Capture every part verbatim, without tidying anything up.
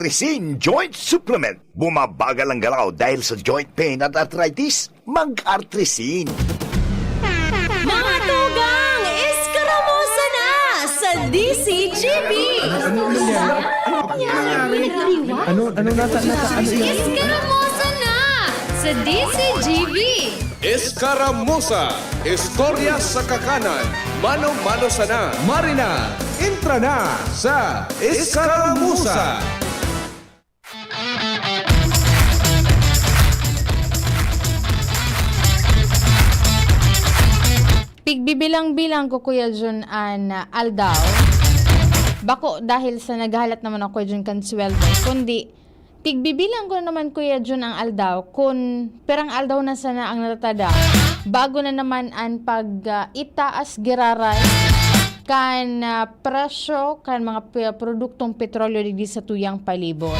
Artrisin Joint Supplement. Bumabagal ang galaw dahil sa joint pain at arthritis? Mag-Artrisin. Mga tugang, Eskaramosa na sa D C G B! Ano, ano nangyari? Ano nangyari? Ano, ano nata-, nata-, ano yun? Eskaramosa na sa D C G B! Eskaramosa, istorya sa kakanan, mano-mano sana. Marina, entra na sa Eskaramosa. Pigbibilang-bilang ko, Kuya Jun, an aldaw. Bako dahil sa naghahalat naman ako, Kuya Jun, kan sweldo, kundi tigbibilang ko naman, Kuya Jun, ang aldaw kun pirang aldaw na sana ang natatada bago na naman an pag, ah, itaas giraray kan, ah, presyo kan mga pi-, produktong petrolyo digdi sa tuyang palibot.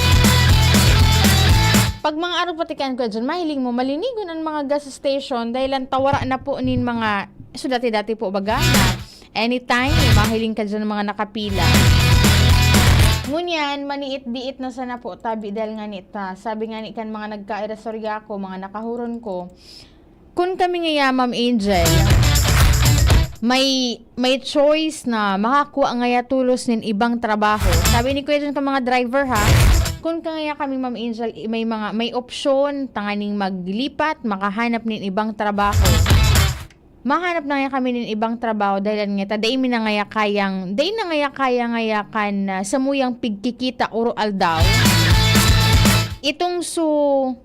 Pag mga araw patikaan ko dyan, mahiling mo, malinigon ang mga gas station dahil ang tawara na po nin mga, so dati-dati po baga na anytime, mahiling ka dyan ng mga nakapila. Ngunyan, maniit-diit na sana po tabi dahil nga ni ta. Sabi nga ni kan mga nagkairasorya ko, mga nakahuron ko, kun kami ngaya, Ma'am Angel, may, may choice na makakuha ngaya tulos nin ibang trabaho. Sabi ni Kuya John ka mga driver, ha, kun ka ngaya kami, Ma'am Angel, i-, may mga, may opsyon tanganing maglipat, makahanap nin ibang trabaho. Mahanap na ngaya kami nin ibang trabaho dahil ngaya ta dai mi na ngaya kayang, dai na ngaya kaya ngaya kan, ah, samuyang pigkikita oro aldaw. Itong su-,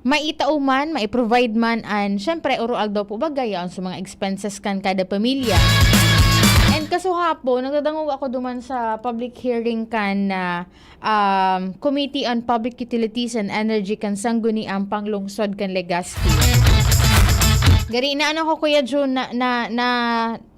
maitao man, mai-provide man, and syempre, oro aldaw po bagay, yaon sa mga expenses kan kada pamilya. And kasuhapon, nagdadangog ako duman sa public hearing kan, ah, um, Committee on Public Utilities and Energy kan Sangguniang Panglungsod kan Legazpi. Gari, na ano ko, Kuya Jun, na, na, na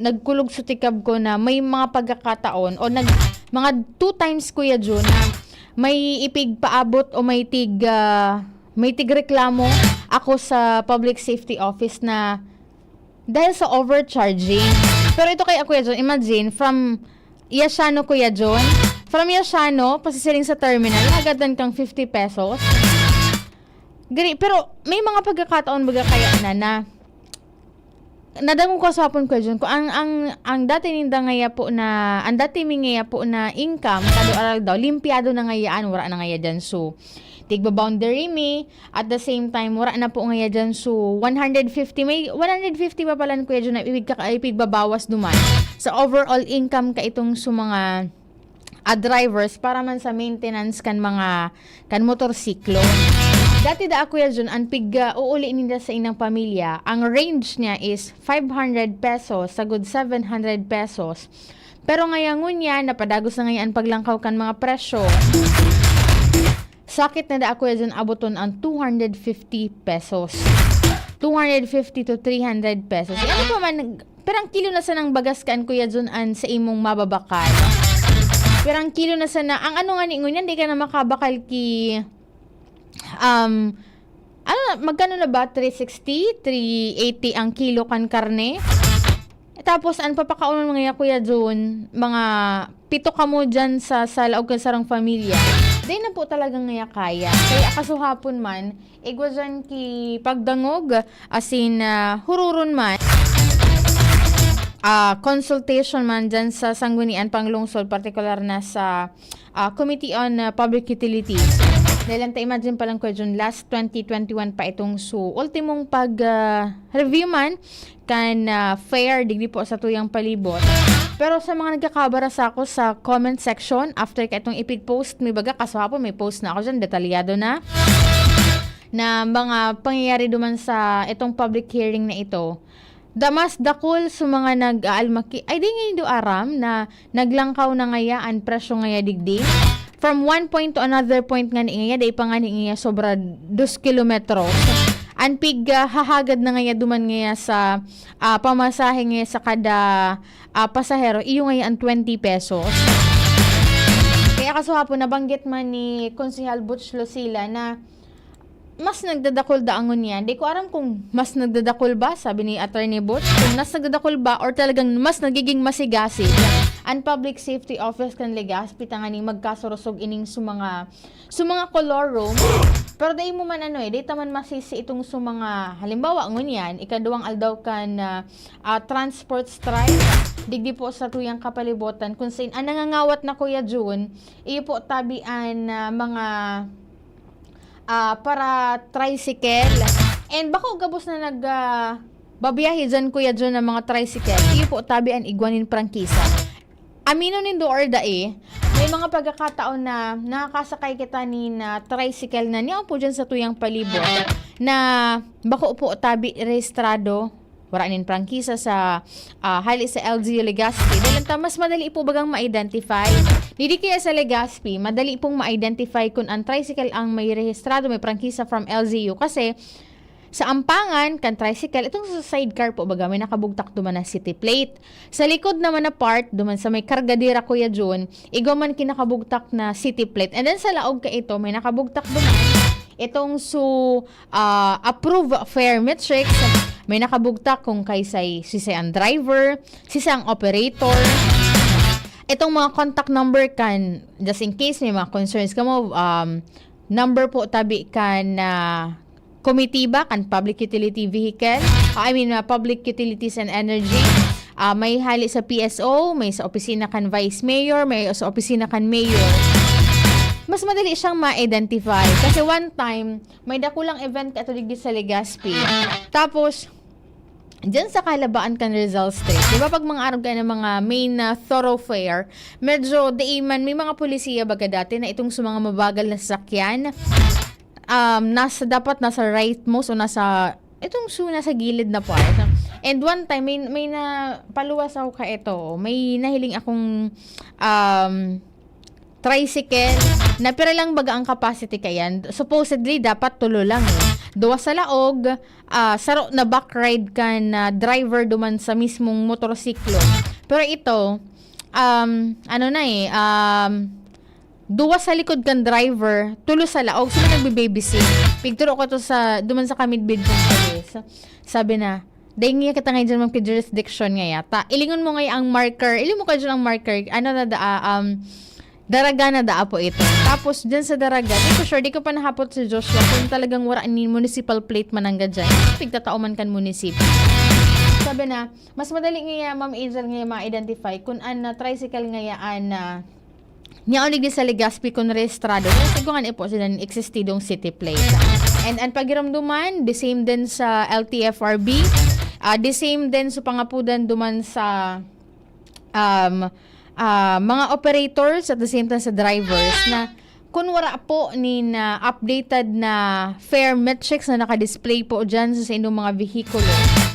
nagkulog sa tikab ko na may mga pagkakataon o nag-, mga two times, Kuya Jun, na may ipigpaabot o may tig-, ah, may tigreklamo ako sa Public Safety Office na dahil sa overcharging. Pero ito kay Kuya John, imagine, from Yasiano, Kuya John, from Yasiano, pasisiring sa terminal, hagadan kang fifty pesos. Gari, pero may mga pagkakataon baga kaya na, na nadangog ko sa hapon, Kuya John, kung ang, ang, ang dati ninda ngaya po na, ang dati mi ngaya po na income, kada aral daw, limpyado na ngayaan, wala na ngaya dyan. So, tigba-boundary mi, at the same time, wala na po ngaya dyan. So, one hundred fifty, may one hundred fifty pa pala, Kuya John, na ipig-, ipigbabawas duman sa overall income ka itong sa mga ah, drivers para man sa maintenance kan mga, kan motorsiklo. Dati da, Kuya Jun, an pig-, ah, uuli ninda sa inang pamilya, ang range niya is five hundred pesos, sagud seven hundred pesos. Pero ngaya ngunyan, napadagos na ngayon ang paglangkaw kan mga presyo. Sakit na da, Kuya Jun, aboton ang two hundred fifty pesos. Two hundred fifty to three hundred pesos. Eh, ano pa man, pirang kilo na sanang bagas kan, Kuya Jun, an sa imong mababakal? Pirang kilo na sana, ang ano nga ni ngunyan, di ka na makabakal ki, um, ano, magkano na ba? Three sixty, three eighty ang kilo kan karne? Tapos, ang papakaon mo ngaya, Kuya Jun, mga pito kamo dyan sa, sa laog kan sarong pamilya. Di na po talaga ngaya kaya. Kaya kasuhapon man, igwa dyan ki pagdangog, asin, ah, hururon man, ah, consultation man dyan sa Sanggunian Panglungsod, partikular na sa, ah, Committee on, ah, Public Utilities. Dahil ang ta-, imagine pa lang, Kuya Jun, last twenty twenty-one pa itong su-, ultimong pag, ah, review man kan, ah, fare digdi po sa tuyang palibot. Pero sa mga nagkakabara sa ako sa comment section, after ka itong ipig-post, may baga, kasuhapon may post na ako dyan, detalyado na, na mga pangyayari duman sa itong public hearing na ito. Da-, mas dakul sa mga nag-aalmaki-, ay, di ngayon do aram na naglangkaw na ngaya an presyo ngaya digdi. From one point to another point nga ni ngaya, dai pa nga ni ngaya sobra dos kilometro. An pig, ah, hahagad na ngaya duman ngaya sa, ah, pamasahe ngaya sa kada, ah, pasahero, iyo ngaya ang twenty pesos. Kaya kasuhapon, nabanggit man ni Konsehal Butch Lucila na mas nagdadakul da ang ngunyan. Di ko aram kung mas nagdadakul ba, sabi ni Attorney Butch, kung mas nagdadakul ba or talagang mas nagiging masigasig an Public Safety Office kan Legazpi tanganing magkasurusog ining su mga, su mga colorum. Pero dai mo man ano eh, dai ta man masisi itong su mga, halimbawa, ngunyan, ikaduwang aldaw kan, ah, ah, transport strike, digdi po sa tuyang kapalibutan, kung sain, ang nangangawat na Kuya Jun, iyo po tabi an, ah, mga ah, para tricycle. And bako gabos na nag, ah, babiyahe dyan, Kuya Jun, ng mga tricycle. Iyo po tabi an igwa nin prangkisa. Aminon nindo or dai, may mga pagkakataon na nakakasakay kita nin, ah, tricycle na niya po dyan sa tuyang palibot na bako po tabi rehistrado, wara nin prangkisa sa, ah, hali sa L G U Legazpi. Dahil ang ta-, mas madali po bagang ma-identify. Didi kaya sa Legazpi, madali pong ma-identify kung ang tricycle ang may rehistrado, may prangkisa from L G U. Kasi sa ampangan kan tricycle, itong sa sidecar po baga, may nakabugtak duman na city plate. Sa likod naman na part, duman sa may kargadera, Kuya Jun, igwa man kinakabugtak na city plate. And then sa laog ka ito, may nakabugtak duman itong su ah, approve fare matrix. May nakabugtak kung kay say, si say ang driver, si say ang operator. Itong mga contact number kan, just in case may mga concerns kamo, um, number po tabi kan, ah, komitiba kan Public Utility Vehicle, ah, I mean, ah, Public Utilities and Energy. Ah, may hali sa P S O, may sa opisina kan Vice Mayor, may sa opisina kan Mayor. Mas madali siyang ma-identify. Kasi one time, may dakulang event kato digdi sa Legazpi. Tapos, diyan sa kahalabaan kan Rizal Street, di ba, pag mga arog ka ng mga main na thoroughfare, medyo dai man, may mga polisiya baga dati na itong sa mga mabagal na sasakyan, um, nasa, dapat nasa right most o nasa, itong su-, nasa gilid na part. And one time, may, may na, paluwas ako ka ito, may nahiling akong, um, tricycle, na pira lang baga ang capacity kayan. Supposedly, dapat tulo lang eh. Duwa sa laog, ah, saro na back ride kan, ah, driver duman sa mismong motorsiklo. Pero ito, um, ano na eh, um, duwa sa likod kan driver, tulo sa laog. Sino nagbe-babysit? Pigturo ko to sa, duman sa kamidbid kong pulis. Sabi na, "Dai ngiya kita ngayon dyan, ma'am, kay jurisdiction nga yata. Ilingon mo ngayon ang marker." Ilingon mo kayo dyan ang marker. Ano na daa, um, Daraga na daa po ito. Tapos, dyan sa Daraga, di ko sure, di ko pa nahapot si Joshua kung talagang wara ni municipal plate man ang gadyan. Pigtatao man kan munisipyo. Sabi na, mas madali nga, Ma'am Angel, nga ma-identify kung an, ah, tricycle nga yaan na niya unig di sa Legazpi kung rehistrado. Kasi kung ano po sila ng existidong city plate. And ang pagiromduman, the same din sa L T F R B, ah, the same din sa pangapudan duman sa, um, ah, mga operators at the same time sa drivers na kung wala po ni na updated na fare metrics na nakadisplay po dyan sa, sa inyong mga vehikulo,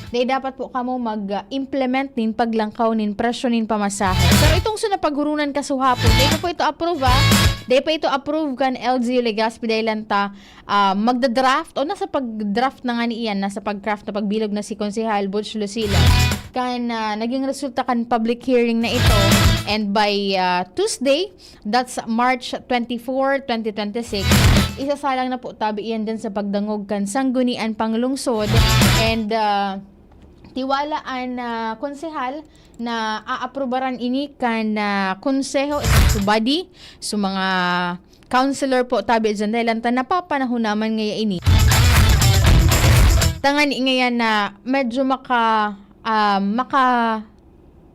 dahil dapat po kamo mag-implement nin paglangkaw nin presyo nin pamasahe. Pero itong sa napaghurunan kasuhapon, dahil pa po ito approve, ah. Dahil pa ito approve kan L G U Legazpi dahil lang ta, ah, magda-draft o nasa pag-draft na nga ni iyan, nasa pag-craft na pagbilog na si Konsehal Butch Lucila. Kan, ah, naging resulta kan public hearing na ito, and by, ah, Tuesday, that's March twenty-four, twenty twenty-six, isasalang na po tabi iyan dyan sa pagdangog kan Sanggunian Panglungsod, and, ah, tiwala an, ah, konsehal na aaprubaran ini kan, ah, konseho, ito su body, su mga councilor po tabi dyan, dahil ang ta napapanahon naman ngaya ini. Tangan ngayon na medyo maka, ah, maka,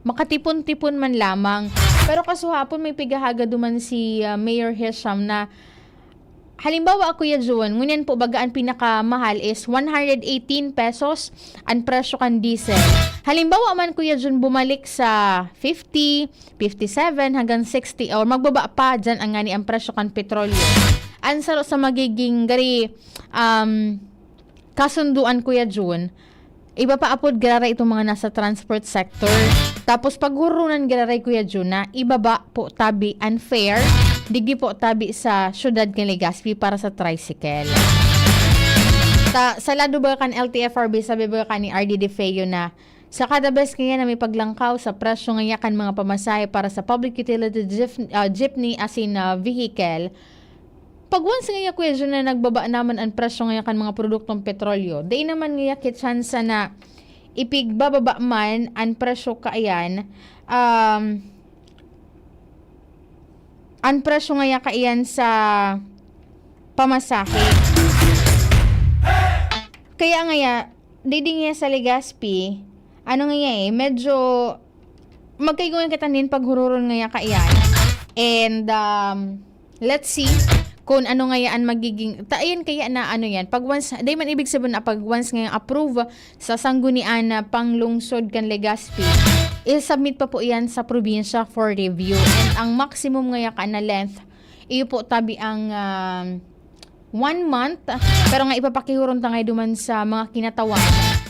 makatipon-tipon man lamang. Pero kasuhapon may pigahaga duman si, ah, Mayor Hisham na, halimbawa, Kuya Jun, ngunyan po baga ang pinakamahal is one hundred eighteen pesos ang presyo kan diesel. Halimbawa man, Kuya Jun, bumalik sa fifty, fifty-seven hanggang sixty or magbaba pa dyan ang ngani ang presyo kan petrolyo. Ang saro sa magiging gari, um, kasunduan, Kuya Jun, iba pa apod giraray itong mga nasa transport sector. Tapos paghurunan giraray, Kuya Jun, na ibaba po tabi an fare, digdi po tabi sa syudad kan Legazpi para sa tricycle. Ta, sa lado ba kan L T F R B, sabi ba kan ni R D De Feo na sa kada bes kaya na may paglangkaw sa presyo ngaya kan mga pamasahe para sa public utility jeep-, ah, jeepney asin, ah, vehicle, pag once ngaya, Kuya Jun, na nagbaba naman an presyo ngaya kan mga produktong petrolyo, dai naman ngaya kitsansa na ipigbababa man an presyo kaiyan, um, Ang presyo ngaya kaiyan sa pamasahe. Kaya ngaya, didi ngaya sa Legazpi, ano ngaya eh, medyo magkaigo ngaya kita nin paghururon ngaya kaiyan. And, um, let's see kung ano ngaya ang magiging, ta, ayan kaya na ano yan. Pag once, di man ibig sabihin na pag once ngayang approve sa sanggunian na panglungsod kan Legazpi, i-submit pa po yan sa probinsya for review. And ang maximum ngaya ka na length, iyo po tabi ang, um, one month. Pero nga ipapakihuron ta ngayon duman sa mga kinatawan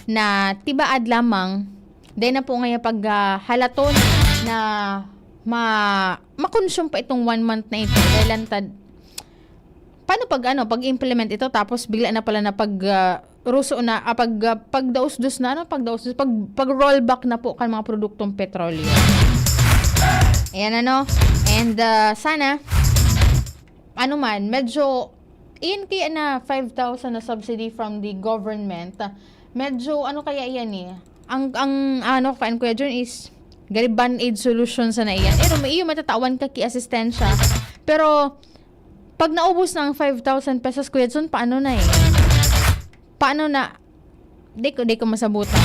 na tibaad lamang, dahil na po ngaya pag, ah, halaton na ma-, makonsume pa itong one month na ito. Dahil lantad, paano pag ano, pag-implement ito tapos bigla na pala na pag, ah, ruso na, ah, pag, ah, pagdausdos na, ano, pagdausdos, pag, pag-rollback na po kan mga produktong petrolyo. Ayan, ano. And, ah, sana, ano man, medyo, iyan kaya na five thousand na subsidy from the government, medyo, ano kaya iyan eh, ang, ang, ano, kan Kuya John is, gari band-aid solution sana iyan. Pero may iyo matatawan ka ki asistensya. Pero, pag naubos na ang five thousand pesos, Kuya John, paano na eh? Paano na? Di ko, di ko masabutan.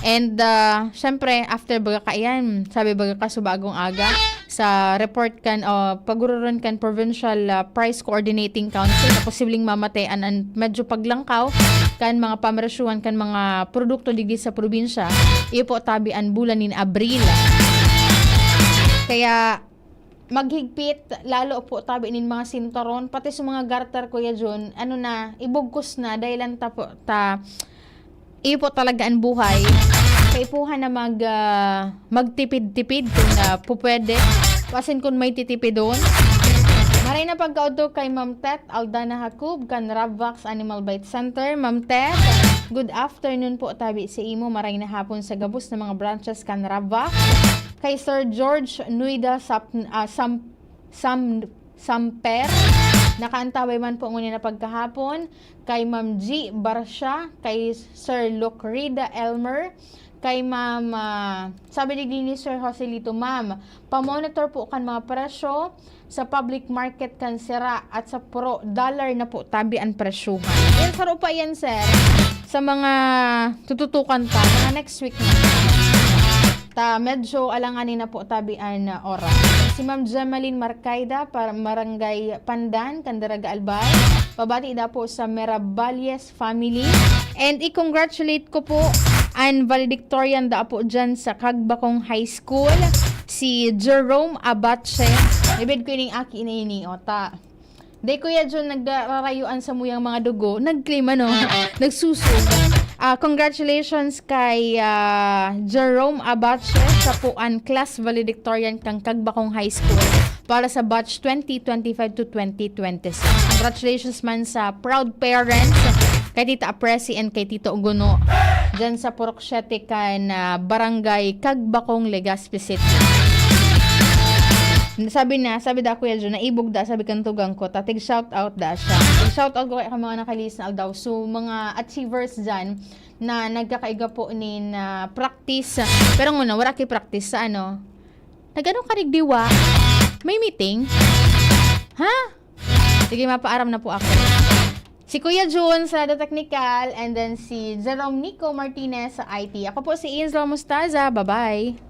And, ah, syempre, after baga kaiyan, sabi baga ka subagong aga, sa report kan, o paghururon kan Provincial, ah, Price Coordinating Council na posibleng mamatay an, an medyo paglangkaw kan mga pamaresyuhan kan mga produkto digdi sa probinsya, iyo po tabi an bulan nin Abril. Kaya, maghigpit, lalo po tabi nin mga sinturon, pati sa mga garter, Kuya John, ano na, ibugkos na, dahil lang ta po, ta, iyo po talaga ang buhay. Kaipuhan na mag, ah, magtipid-tipid kung, ah, pupwede. Pasin kung may titipidon. Maray na pagkaudto kay Ma'am Tet Aldana Jacob, kan Ravvax Animal Bite Center. Ma'am Tet, good afternoon po, tabi sa imo. Maray na hapon sa gabos na mga branches kan Ravvax. Kay Sir George Nuida Sap-, ah, Sam-, Sam-, Samper, nakaantabay man po ngunyan na pagkahapon. Kay Ma'am G Barcia, kay Sir Lucrida Elmer, kay Ma'am, ah, sabi ni, ni Sir Joselito, "Ma'am, pamonitor po kan mga presyo sa public market kan sira at sa pro dollar na po tabi an presyohan." Yan, saro pa yan, sir. Sa mga tututukan pa, mga next week na. Ta, medyo alanganin na po tabi an, ah, oras. Si Ma'am Gemaline Marcaida, para Barangay Pandan, Candaraga, Albay. Pabati da po sa Miraballes family. And i-congratulate ko po an valedictorian da po dyan sa Cagbacong High School, si Jerome Abache. Ibid ko ining aki na ini, o, ta. Di, Kuya John, nagrarayuan sa muyang mga dugo. Nag-claim, ano? Nagsusog. Ah, congratulations kay, ah, Jerome Abache, sa puan class valedictorian kan Cagbacong High School para sa batch twenty twenty-five to twenty twenty-six. Congratulations man sa proud parents, kay Tita Apresi and kay Tito Uguno, dyan sa Purok Siete kan, ah, Barangay Cagbacong, Legazpi City. Sabi na, sabi da, Kuya John, naibog da, sabi kan tugang ko, ta tig-shout out da siya. Tig-shout out ko kaya ka mga nakalihis na aldaw. So, mga achievers dyan na nagkakaiga po nin, ah, practice. Pero nguna, wala ki practice sa ano. Nag-ano ka, Rigdiwa? May meeting? Ha? Sige, mapaaram na po ako. Si Kuya Jun sa Lado Technical, and then si Jerome Nico Martinez sa I T. Ako po si Insel Mostaza. Bye-bye.